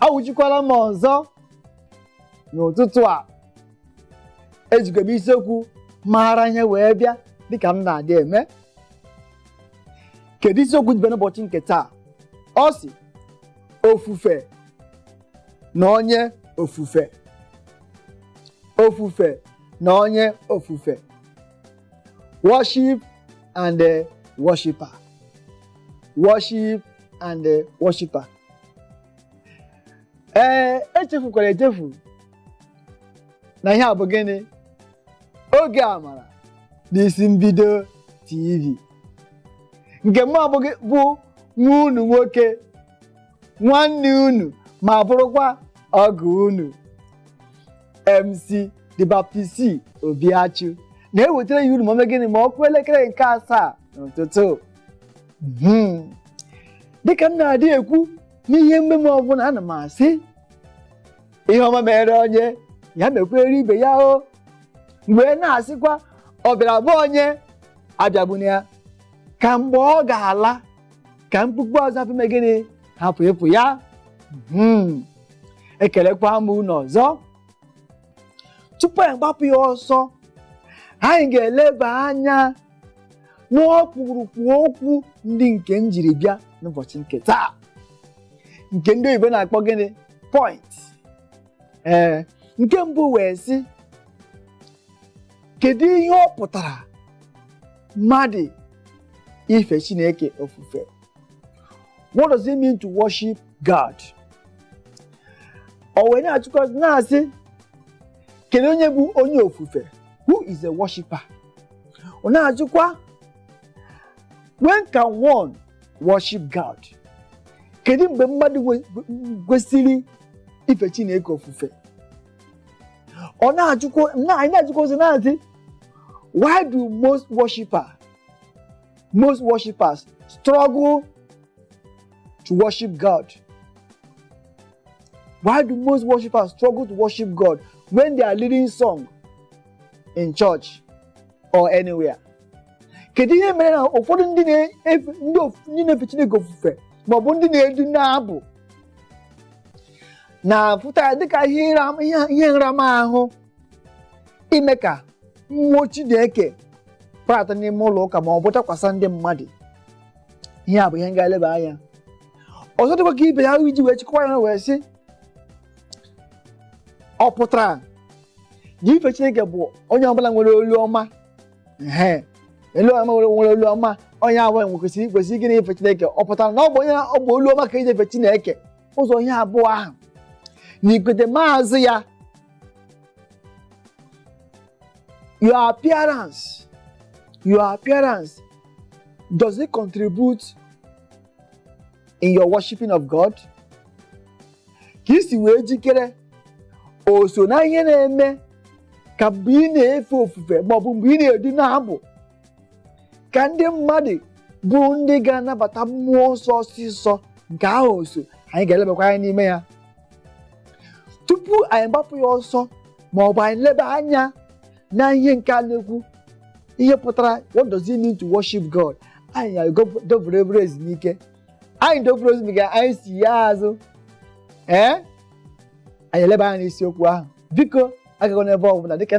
Awụchikwala m ọzọ n'ụtụtụ a. Ejikwa m isiokwu maara ihe wee bịa dịka m na-adị eme. Kedu isiokwu jibe n'ụbọchị nke taa? Ọ sị ofufe na onye ofufe. Ofufe na onye ofufe. Worship and the worshiper. Worship and the worshiper. Ee, echefukwara echefu na ihe a bụ gịnị? Oge Amara n'Isi Mbido TV. Nke mụ abụghị bụ nwa unu nwoke, nwanne unu, ma bụrụkwa ọgọ unu, MC The Baptist Obiachu, na-ewetara ya unu ma gịnị ma ọ kụọ elekere nke 7 n'ụtụtụ. Dịka m na-adị ekwu n'ihe mmemme ọbụla, ana m asị ihe ọma mere onye ya mekwere ibe ya. O mgbe na-asịkwa ọ bịara bụ onye abịagbuna ya, ka mgbe ọ ga-ala ka mkpukpu ọzọ hapụ ime gịnị, hapụ ịpụ ya. Ekelekwa m unu ọzọ. Tupu anyị gbapụ ya ọsọ, anyị ga-eleba anya n'ọkpụrụkpụ okwu ndị nke m jiri bịa n'ụbọchị nke taa, nke ndị oyibo na-akpọ gịnị? Point. Ee, nke mbụ wee sị, kedu ihe ọ pụtara mmadụ ife Chineke ofufe? What does it mean to worship God? Ọ wee na-achịkọta na-asị, kedu onye bụ onye ofufe? Who is a worshiper? Ọ na-ajụkwa, when can one worship God? Kedu mgbe mmadụ kwesịrị ife Chineke ofufe? Ọ na-ajụkwa, anyị na-ajụkwa ọzọ, na-asị, why do most worshipers struggle to worship God? Why do most worshipers struggle to worship God when they are leading song in church or anywhere? Kedu ihe mere na ụfọdụ ndị na-efe ndị na-efe Chineke ofufe maọbụ ndị na-edu na-abụ na-afụta ya dịka ihe nramahụ ime ka mmụọ Chineke kparata n'ime ụlọ ụka ma ọ bụ dakwasa ndị mmadụ? Ihe a bụ ihe ga-eleba anya. Ọzọ dịkwa ka ibe ya, iji wee chịkwa ya, wee sị, ọ pụtara na ife Chineke bụ onye ọbụla nwere olu ọma, ehe, olu ọma, nwere olu ọma, onye ahụ kwesịrị gịnị? Ife Chineke. Ọ pụtara na ọ bụ onye ọ bụ olu ọma ka eji efe Chineke? Ụzọ ihe abụọ ahụ na ikwete maazị ya, your appearance, does it contribute in your worshiping of God? Ka isi wee jikere, o so na ihe na-eme ka mgbe ị na-efe ofufe maọbụ mgbe ị na-edu na-abụ, ka ndị mmadụ bụ ndị ga-anabata mmụọ nsọ ọsịsọ? Nke ahụ so anyị ga-elebakwa anya n'ime ya. Tupu anyị gbapụ ya ọsọ maọbụ anyị leba anya na ihe nke a na-ekwu, ihe pụtara, what does it mean to worship God, anyị dobere ebere ezumike, anyị dobere ezumike, anyị si ya azụ. Ee, anyị eleba anya n'isiokwu ahụ. Biko, agaghị n'ebe ọbụla dịka